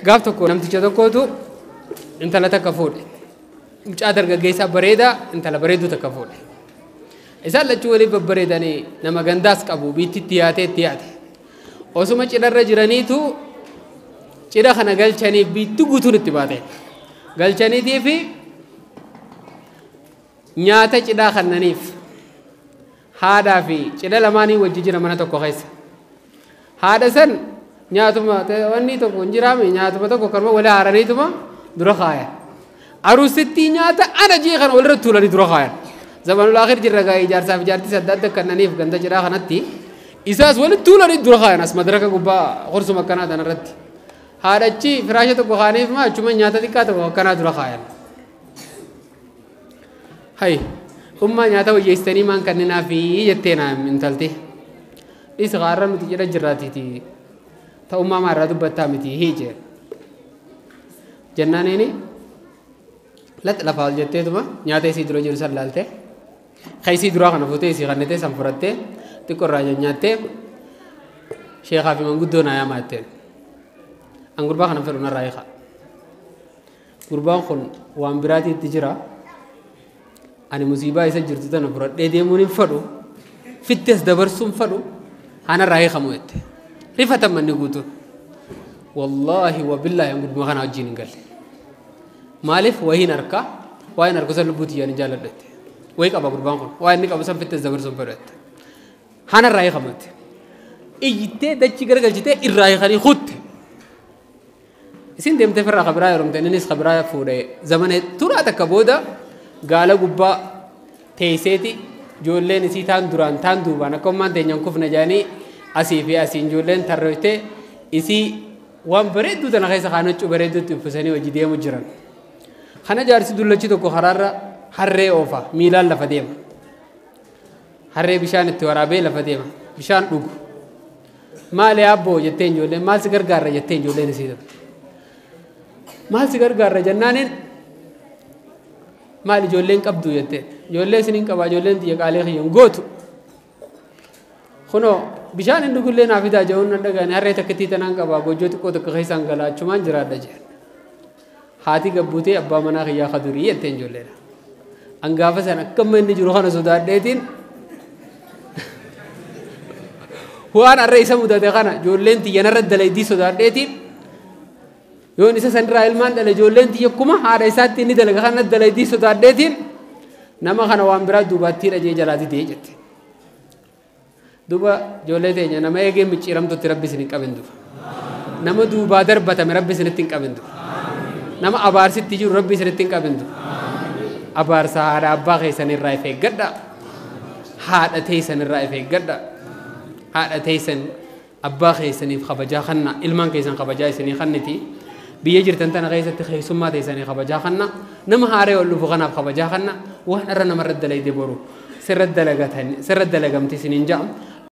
Gaaf tokko namticha tokkootu intala takka fuudhe. Mucaa dargaggeessaa bareedaa intala bareedduu takka fuudhe. Isaan lachuu waliif babbareedanii nama gandaas qabu biittitti yaatee itti yaate. Osuma cidharra jiraniitu cidha kana galchanii biitti guutuun itti baate. Galchaniitii fi nyaata cidhaa kannaniif haadhaa fi cidha lamaanii wajji jira mana tokko keessa. Haadha san nyaatuma wanni tokko hin jiraame nyaatuma tokko kanuma wali haaraniituma dura kaayan. Aruusittii nyaata ana jee kana walirra tuulanii dura kaayan. Zamanul akhir jirra gaa ijaarsaaf ijaartis adda adda kannaniif ganda cidhaa kanatti isaas walitti tuulanii dura kaayan as madaraka gubbaa qorsuma akkanaa tanarratti. Haadhachi firaasha tokko kaaniif maa achuma nyaata xiqqaa tokko akkanaa dura kaayan. Hay ummaa nyaata wayyeessitanii maan kanneenaafi jettee naa intalti. Dhiisi qaarra nuti jedha jirraatiiti. Ta'ummaa maarraa dubbattaa miti hiije. Jennaaniini lax lafaa ol jetteetuma nyaata isii dura jiru san laalte. Ka isii duraa kana fuutee isii kannetee san fudhattee xiqqoo irraa nyaattee sheekaa fi manguddoo naa yaamaa jetteen. An gurbaa kana fedhu narraa hiika. Gurbaan kun waan biraatiitti jira. Ani musiibaa isa jirtu tana fudhadhee deemuun hin fedhu. Fittees dabarsuun fedhu. Hanarraa hiikamu jette. Rifatan manni guutuun. Wallaahi wabillaahi an gurbaa kana wajjin hin galle. Maaliif wahiin harkaa waa hin harku san lubbuu tiyyaan hin jaalladhu jette. Wayii qaba gurbaan kun waa inni qabu san fittees dabarsuun fedhu jette. Hanarraa hiikamu jette. Iyyittee dachii garagalchitee irraa hiikanii kutte. Isin deemtee firraa kabiraa heerumte innis kabiraa fuudhee zamana turaa takka booda gaala gubbaa teesseeti ijoolleen isii taan duraan taan duubaan akka ummaan teenyaan kufne jedhanii asii fi asiin ijoolleen tarreeftee isii waan bareedduu tana keessa kaan huccuu bareedduutti uffisanii hojii deemu jiran. Kana jaarsi dullachi tokko karaarra harree oofa miilaan lafa deema. Harree bishaan itti waraabee lafa deema bishaan dhugu. Maali abboo jettee ijoolleen maal si gargaarra jettee ijoolleen isii tokko. Maal si gargaarra jennaaniin maal ijoolleen qabdu jettee ijoollee isiniin qabaa ijoolleen xiyya qaalee kiyyan gootu. Kunoo bishaan hin dhugullee naa fidaa jehuun nan dhagaane harree takkittii tanaan qabaa goojjoo xiqqoo tokko keessaan galaa achumaan jiraadha jeen. Haati gabbuutee abbaa manaa kiyyaa kadurii jetteen ijoolleedha. An gaafa san akkama inni jiru kana sodaadheetiin waan harree isa mudate kana ijoolleen xiyya narra dalaydii sodaadheetiin yoon isa sanirraa ilmaan dhale ijoolleen xiyya akkuma haadha isaatti inni dalaga kana dalaydii sodaadheetiin nama kana waan biraa duubaatti dhajee jalaa didee jette. Duuba ijoollee teenya nama eegee micciiramtutti rabbi isin hin qabin duuba. Nama duubaa darbatame rabbi isinitti hin qabin duuba. Nama abaarsitti jiru rabbi isinitti hin qabin duuba. Abaarsa haadha abbaa keessan irraa if eeggadha. Haadha teessan irraa if eeggadha. Haadha teessan abbaa keessaniif kabajaa kanna ilmaan keessan kabajaa isinii kanniti. Biyya jirtan tana keessatti keessummaa teessanii kabajaa kanna. Nama haaree ol dhufu kanaaf kabajaa kanna. Waan irra namarra dalayde boru sirra dalagamti isiniin jedhamu.